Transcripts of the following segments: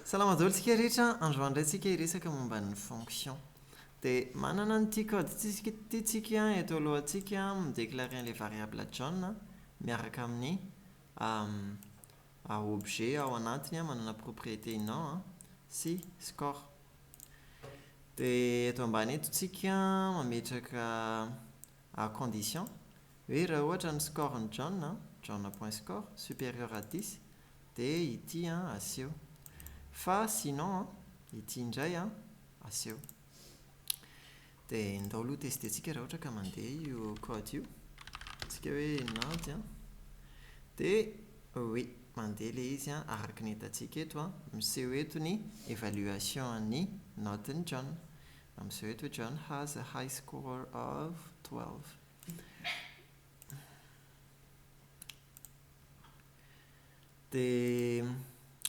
Salama daholo tsika rehetra, androany indray tsika hiresaka momba ny fonction. Dia manana an'ity code ity tsika eto alohantsika mi-déclarer an'ilay variable John miaraka amin'ny objet ao anatiny manana propriété nom sy score. Dia eto ambany eto tsika mametraka condition hoe raha ohatra ny score-n'i John an, John point score, supérieur à dix, dia ity an aseho. Fa sinon an, ity indray an aseho. Dia ndao aloha tester-ntsika raha ohatra ka mandeha io code io. Ataontsika hoe node an, dia oui, mandeha ilay izy an, araka ny hitantsika eto an, miseho eto ny évaluation an'ny note-n'i John. Miseho eto hoe John has a high score of 12. Dia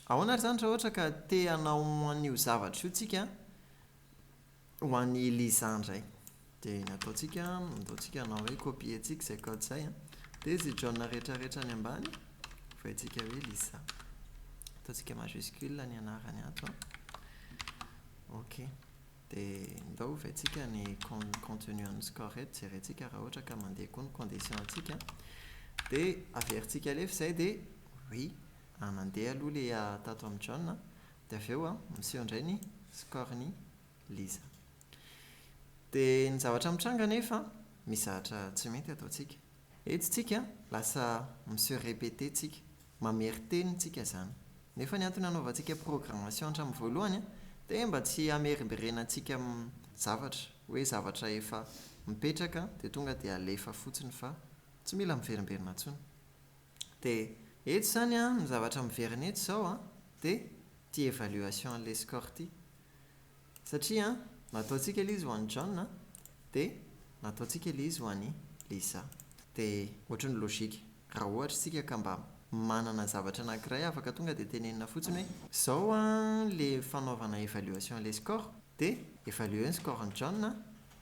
ahoana ary izany raha ohatra ka te hanao an'io zavatra io tsika ho an'i Liza indray? Dia ny ataontsika, ataontsika hanao hoe copier-ntsika izay code izay an, dia izay John rehetra rehetra any ambany ovaintsika hoe Liza. Ataontsika majuscule ny anarany ato an. Ok. Dia ndao ovaintsika ny contenu an'ny score eto, jerentsika raha ohatra ka mandeha koa ny condition antsika. Dia averintsika alefa izay dia oui, nandeha aloha ilay tato amin'i John an, dia avy eo an, miseho indray ny score-n'i Liza. Dia ny zavatra mitranga anefa an, misy zavatra tsy mety ataontsika. Eto tsika lasa mi-se répéter tsika, mamerin-teny tsika izany. Nefa ny antony hanaovantsika programmation hatramin'ny voalohany dia mba tsy hamerimberenantsika zavatra, hoe zavatra efa mipetraka dia tonga dia alefa fotsiny fa tsy mila miverimberina intsony. Dia eto izany an, ny zavatra miverina eto izao an, dia ity évaluation an'ilay score ity. Satria nataontsika ilay izy ho an'i John dia nataontsika ilay izy ho an'i Lisa. Dia ohatry ny logique raha ohatra isika ka mba manana zavatra anankiray afaka tonga dia tenenina fotsiny hoe izao an ilay fanaovana évaluation ilay score dia évaluer ny score-n'i John,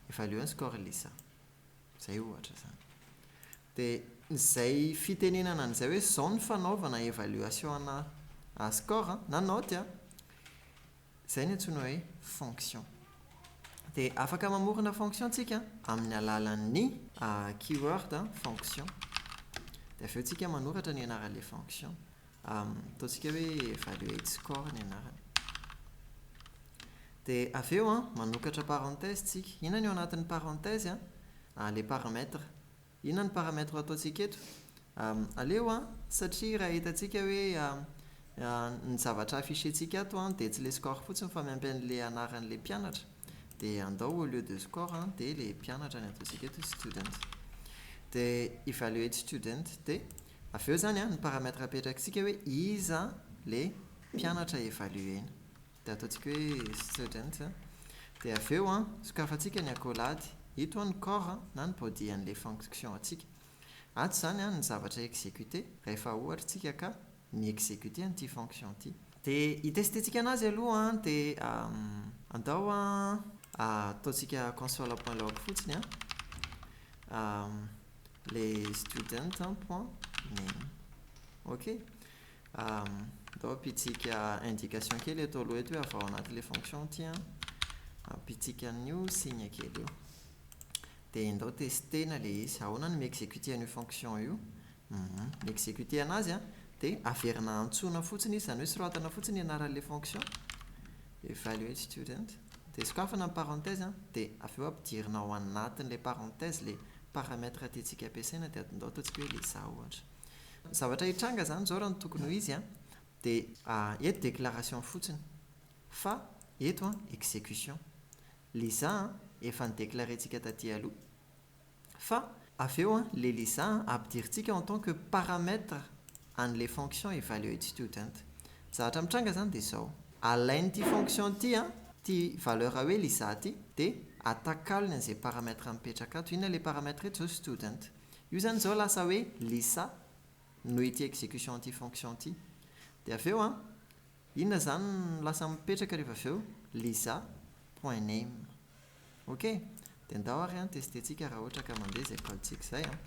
évaluer ny score-n'i Lisa. Izay ohatra izany. Dia izay fitenenana an'izay hoe izao ny fanaovana évaluation ana score na naoty an, Izay no antsoina hoe fonction. Dia afaka mamorona fonction tsika amin'ny alalan'ny keyword fonction. Dia avy eo tsika manoratra ny anaran'ilay fonction. Ataontsika hoe evaluate score ny anarany. Dia avy eo manokatra parenthèse tsika. Inona ny ao anatin'ny parenthèse? Ilay paramètre. Inona ny paramètre ataontsika eto? Aleo an, satria raha hitantsika hoe ny zavatra afficher-ntsika ato an dia tsy ilay score fotsiny fa miampy an'ilay anaran'ilay mpianatra, dia andao au lieu de score an dia ilay mpianatra no ataontsika eto hoe student. Dia evaluate student, dia avy eo izany an ny paramètre apetrakitsika hoe iza ilay mpianatra evaluer-na. Dia ataontsika hoe student dia avy eo an, sokafantsika ny accolade, ito an ny corps na ny body an'ilay fonction antsika. Ato izany an ny zavatra executer rehefa ohatra tsika ka mi-executer an'ity fonction ity. Dia hi-tester-ntsika anazy aloha an, dia andao an ataontsika console point log fotsiny an, ilay student point name. Ok. Andao ampiantsika indication kely eto aloha eto hoe avy ao anatin'ilay fonction ity an. Ampiantsika an'io signe kely io. Dia andao tester-na ilay izy. Ahoana no mi-executer an'io fonction io? Mi-executer an'azy an, dia averina antsoina fotsiny izy, izany hoe soratana fotsiny ny anaran'ilay fonction. Evaluate student. Dia sokafana ny parenthèse an, dia avy eo ampidirina ao anatin'ilay parenthèse ilay paramètre tiantsika ampiasaina dia andao ataontsika hoe Lisa ohatra. Ny zavatra hitranga izany izao raha ny tokony ho izy an, dia eto déclaration fotsiny fa eto an exécution. Lisa an efa ni-déclarer-ntsika taty aloha fa avy eo an ilay Lisa an ampidirintsika en tant que paramètre an'ilay fonction evaluate student. Ny zavatra mitranga izany dia izao, alain'ity fonction ity an ity valeur hoe Lisa ity dia atakalony an'izay paramètre mipetraka ato. Inona ilay paramètre eto izao? Student. Io izany izao lasa hoe Lisa noho ity execution ity fonction ity. Dia avy eo an, inona izany no lasa mipetraka rehefa avy eo? Lisa point name. Ok? Dia ndao ary an tester-tsika raha ohatra ka mandeha izay code-tsika izay an.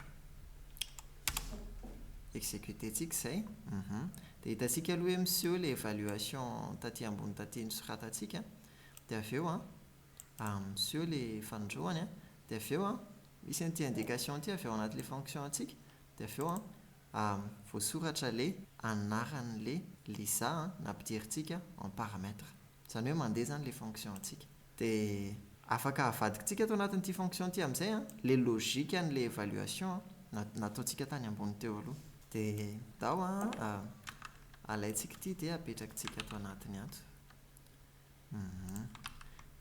Executer-tsika izay. Hum. Dia hitantsika aloha hoe miseho ilay évaluation taty ambony taty nosoratantsika an, dia avy eo an, miseho ilay fanindroany an, dia avy eo an, misy an'ity indication ity avy ao anatin'ilay fonction antsika, dia avy eo an, voasoratra ilay anaran'ilay Lisa nampidirintsika en paramètre. Izany hoe mandeha izany ilay fonction antsika. Dia afaka avadikitsika ato anatin'ity fonction ity amin'izay an, ilay logique an'ilay évaluation nataontsika tany ambony teo aloha. Dia ndao an, alaintsika ity dia apetrakitsika ato anatiny ato.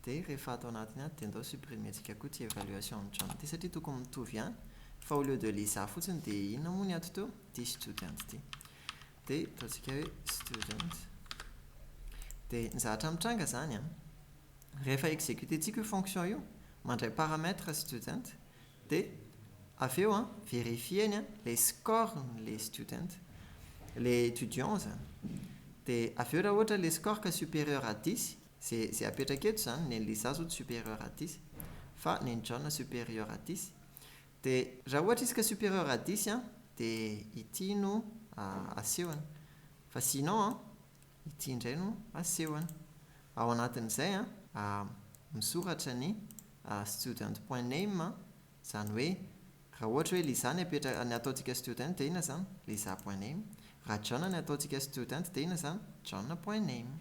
Dia rehefa ato anatiny ato dia ndao supprimer-tsika koa ity évaluation an'i John ity satria tokony mitovy ihany. Fa au lieu de Lisa fotsiny dia inona moa ny ato teo? Ity student ity. Dia ataontsika hoe student. Dia ny zavatra mitranga izany an, rehefa exécuter-tsika io fonction io, mandray paramètre student, dia avy eo an, vérifier-ny an ilay score-n'ilay student, ilay étudiant izany. Dia avy eo raha ohatra ilay score ka supérieur à dix, izay izay apetraka eto izany, ny an'i Lisa izao tsy supérieur à dix, fa ny an'i John supérieur à dix. Dia raha ohatra izy ka supérieur à dix an, dia ity no asehony. Fa sinon an, ity indray no asehony. Ao anatin'izay an, misoratra ny student point name, izany hoe raha ohatra hoe Lisa ny apetra- ny ataontsika student dia inona izany? Lisa point name. Raha John ny ataontsika student dia inona izany? John point name.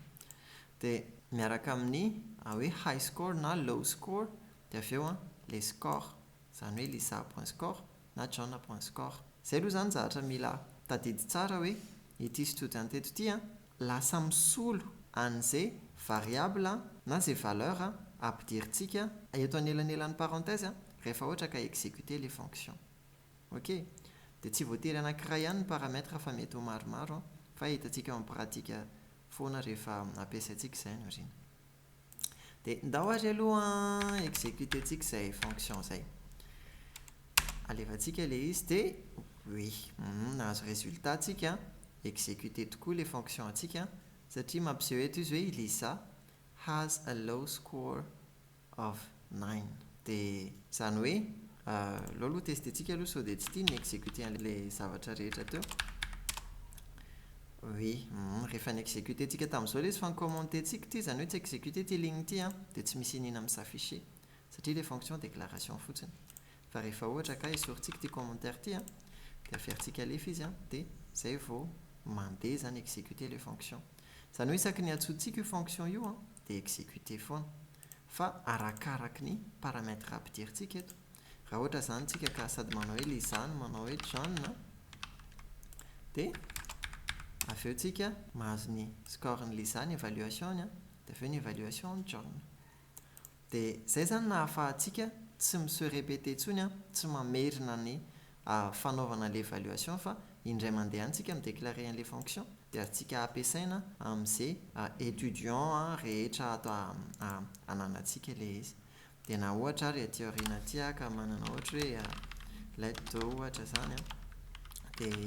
Dia miaraka amin'ny hoe high score na low score, dia avy eo an, ilay score. Izany hoe Lisa point score na John point score. Izay aloha izany zavatra mila tadidy tsara hoe ity student eto ity an, lasa misolo an'izay variable na izay valeur ampidirintsika eto anelanelan'ny parenthèse rehefa ohatra ka executer ilay fonction. Ok. Dia tsy voatery anankiray ihany ny paramètre fa mety ho maromaro fa hitantsika ao amin'ny pratique foana rehefa ampiasaintsika izay any aoriana. Dia ndao ary aloha executer-tsika izay fonction izay. Alefantsika ilay izy dia oui, nahazo résultat tsika, executer tokoa ilay fonction antsika satria mampiseho eto izy hoe Lisa has a low score of nine. Dia izany hoe aleo aloha tester-tsika aloha sao dia tsy tiany ny executer an'ilay zavatra rehetra teo. Oui, rehefa ni-executer-tsika tamin'izao ilay izy fa ni-commenter-tsika ity, izany hoe tsy executer ity ligne ity an, dia tsy misy iniana mi-s'afficher satria ilay fonction déclaration fotsiny. Fa rehefa ohatra ka esorintsika ity commentaire ity an, dia averintsika alefa izy an, dia izay vao mandeha izany executer ilay fonction. Izany hoe isaky ny antsointsika io fonction io an, dia executer foana. Fa arakaraky ny paramètre ampidirintsika eto. Raha ohatra izany tsika ka sady manao hoe Lisa no manao hoe John dia avy eo tsika mahazo ny score-n'i Lisa ny évaluation-ny dia avy eo ny évaluation-n'i John. Dia izay izany no ahafahantsika tsy mi-se répéter intsony, tsy mamerina ny fanaovana ilay évaluation fa indray mandeha ihany tsika mi-déclarer an'ilay fonction dia azontsika ampiasaina amin'izay étudiant rehetra ato ananantsika ilay izy. Dia na ohatra ary aty aoriana aty aho ka manana ohatra hoe let do ohatra izany an, dia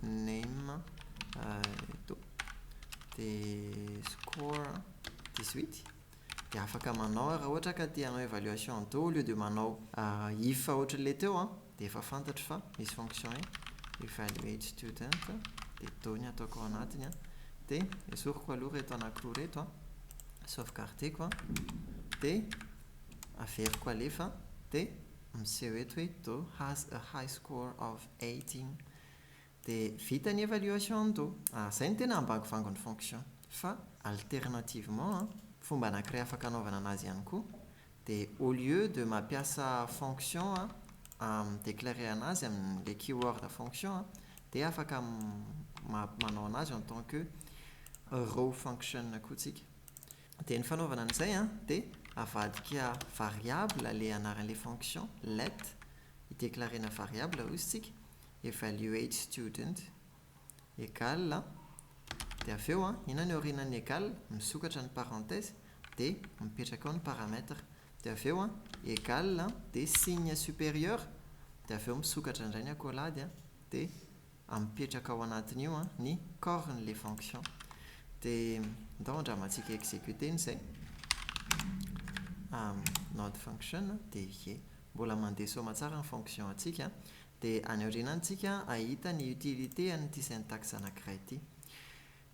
name do, dia score 18, dia afaka manao aho raha ohatra ka te hanao évaluation do au lieu de manao if ohatran'ilay teo an, dia efa fantatro fa misy fonction hoe evaluate student, dia do ny ataoko ao anatiny an, dia esoriko aloha ireto anankiroa ireto an, sauvegarder-ko an, dia averiko alefa dia miseho eto hoe do has a high score of 18. Dia vita ny évaluation do. Izay no tena ambangovangon'ny fonction. Fa alternativement an, fomba anankiray afaka anaovana anazy ihany koa dia au lieu de mampiasa fonction an, mi-déclarer anazy amin'ilay keyword fonction an, dia afaka manao anazy en tant que row function koa tsika. Dia ny fanaovana an'izay an, dia avadika variable ilay anaran'ilay fonction, let, i-déclarer-na variable hozy tsika, evaluate student égal, dia avy eo an, inona ny aorianan'ny égal? Misokatra ny parenthèse, dia mipetraka ao ny paramètre. Dia avy eo an, égal, dia signe supérieur, dia avy eo misokatra indray ny accolade an, dia mipetraka ao anatin'io an ny corps-n'ilay fonction. Dia ndao andramantsika executer-na izay. Node function, dia ie. Mbola mandeha soamatsara ny fonction antsika. Dia any aoriana any tsika hahita ny utilité an'ity syntaxe anankiray ity.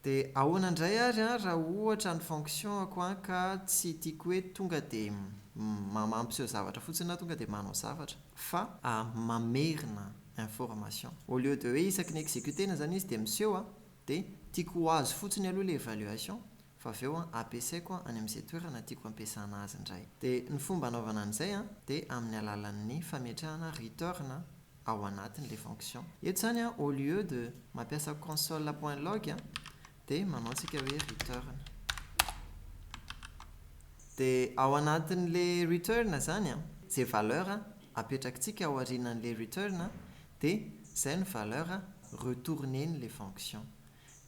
Dia ahoana indray ary an raha ohatra ny fonction-ko an ka tsy tiako hoe tonga dia mampiseho zavatra fotsiny na tonga dia manao zavatra fa mamerina information. Au lieu de hoe isaky ny executer-na izany izy dia miseho an, dia tiako ho azo fotsiny aloha ilay évaluation fa avy eo an ampiasaiko any amin'izay toerana tiako ampiasana azy indray. Dia ny fomba anaovana an'izay an dia amin'ny alalan'ny fametrahana return ao anatin'ilay fonction. Eto izany an, au lieu de mampiasa console point log an, dia manao tsika hoe return. Dia ao anatin'ilay return izany an, izay valeur apetrakitsika ao aorianan'ilay return dia izay no valeur retourner-n'ilay fonction.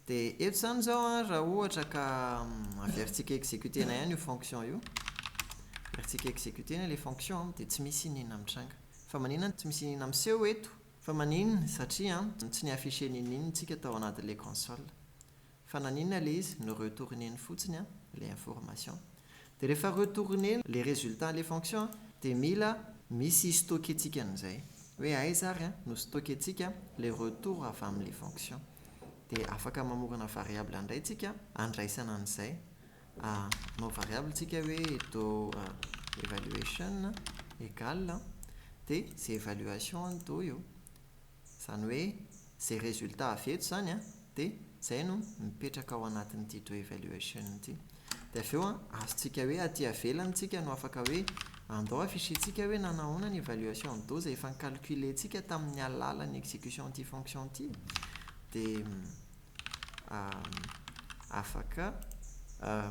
Dia eto izany izao an, raha ohatra ka averintsika executer-na ihany io fonction io, averintsika executer-na ilay fonction dia tsy misy n'inona mitranga. Fa maninona tsy misy n'inona miseho eto? Fa maninona? Satria tsy ni-afficher n'inon'inona tsika tao anatin'ilay console. Fa naninona ilay izy? Ni-retourner-ny fotsiny ilay information. Dia rehefa retourner ilay résultat an'ilay fonction dia mila misy hi-stocker-tsika an'izay. Hoe aiza ary no stocker-tsika ilay retour avy amin'ilay fonction. Dia afaka mamorona variable indray tsika handraisana an'izay. Hanao variable tsika hoe do evaluation égale dia izay évaluation an'ny do io. Izany hoe izay résultat avy eto izany an, dia izay no mipetraka ao anatin'ity do evaluation ity. Dia avy eo an, azontsika hoe aty ivelany tsika no afaka hoe andao afficher-tsika hoe nanahoana ny évaluation an'ny do izay efa ni-calculer-tsika tamin'ny alalan'ny exécution an'ity fonction ity. Dia afaka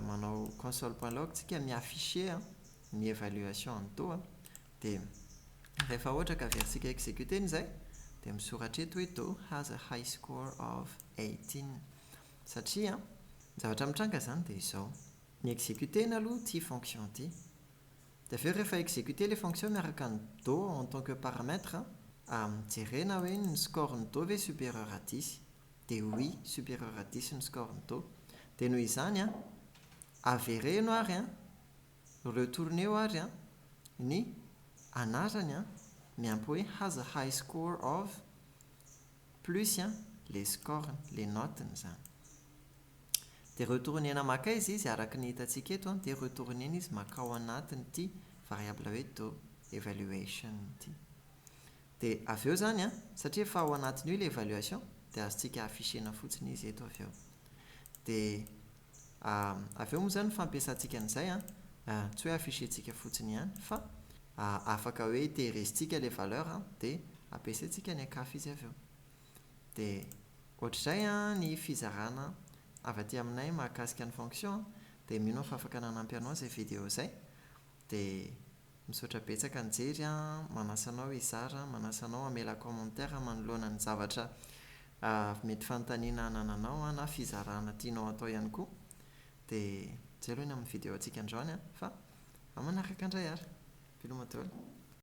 manao console point log tsika mi-afficher ny évaluation an'ny do an. Dia rehefa ohatra ka averintsika executer-na izay dia misoratra eto hoe do has a high score of 18. Satria ny zavatra mitranga izany dia izao. Ny executer-na aloha ity fonction ity. Dia avy eo rehefa executer ilay fonction miaraka ny do en tant que paramètre, jerena hoe ny score-n'ny do ve supérieur à 10. Dia oui, supérieur à 10 ny score-n'ny do. Dia noho izany an, avereno ary an, retourneo ary an, ny anarany an, miampy hoe has a high score of plus an, le score, le note-ny izany. Dia retourner-na makaiza izy araka ny hitantsika eto an, dia retourner-na izy makao anatin'ity variable hoe do evaluation ity. Dia avy eo izany an, satria efa ao anatin'io ilay évaluation, dia azontsika afficher-na fotsiny izy eto avy eo. Dia avy eo moa izany ny fampiasantsika an'izay an, tsy hoe afficher-tsika fotsiny ihany fa afaka hoe tehirizintsika ilay valeur an, dia ampiasaintsika any an-kafa izy avy eo. Dia ohatr'izay an ny fizarana avy aty aminay mahakasika ny fonction dia mino aho fa afaka nanampy anao izay vidéo izay. Dia misaotra betsaka nijery an, manasa anao hizara, manasa anao hamela commentaire manoloana ny zavatra mety fanontaniana anananao na fizarana tianao atao ihany koa. Dia izay aloha ny amin'ny vidéo antsika androany an, fa amin'ny manaraka indray ary. Veloma daholo.